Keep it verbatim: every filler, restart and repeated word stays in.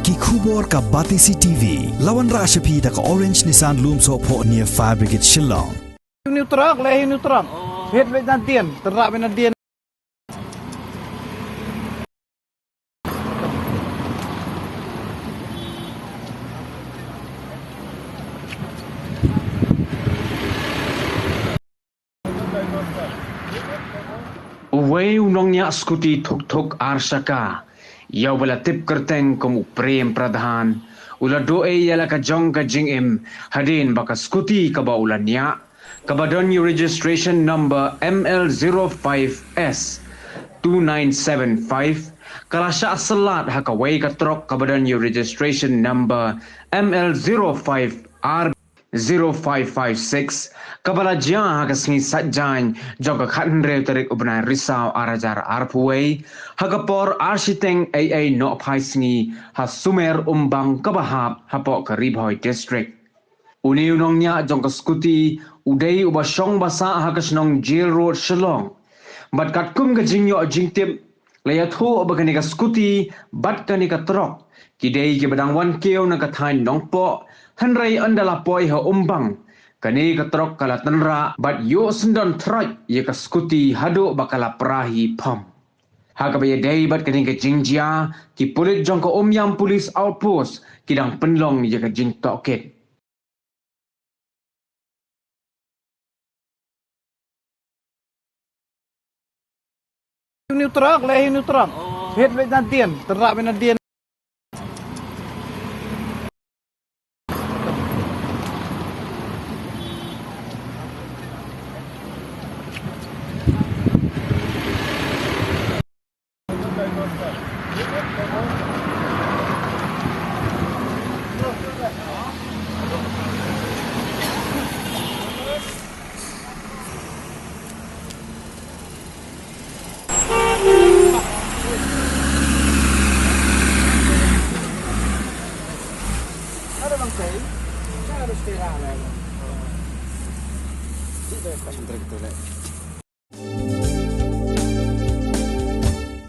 Ki khubor ka Batesi T V. La wanrah sha phi da ka Orange Nissan Lumsohphoh near Fire Brigade Shillong. New truck, le new truck. Hit wit na dien, terap wit na dien. Uwei u nongñiah skuti thuk thuk ar shaka, ïa uba la tip kyrteng kum u Prem Pradhan, u la duh ei ïa la ka jong ka jingim, hadien ba ka skuti kaba u la ñiah, kaba don ïa registration number M L zero five S two nine seven five, ka la shah syllat ha kawei ka trok kaba don ïa registration number M L zero five R zero five five six, kaba la jia ha ka sngi Saitjaiñ jong ka khathynriew tarik u bnai Risaw ar hajar arphew wei, ha ka por ar shiteng ei ei nohphai sngi, ha Sumer Umbang kaba hap hapoh ka Ri Bhoi District. Une u nongñiah jong ka skuti u dei uba shong ba sah ha ka shnong Jail Road, Shillong. Bad katkum ka jingïoh jingtip, la ïathuh ba kane ka skuti bad kane ka trok ki dei kiba dang wan kiew na ka thaiñ Nongpoh, hynrei ynda la poi ha Umbang, kane ka trok ka la tynrah bad ïoh syndon throid ïa ka skuti haduh ba ka la pra hi phom. Ha kaba ïadei bad kane ka jingjia, ki pulit jong ka Umiam Police Outpost ki dang pynlong ïa ka jingtohkit. New truck, le new truck. Hit wit na dien, terap wit na dien.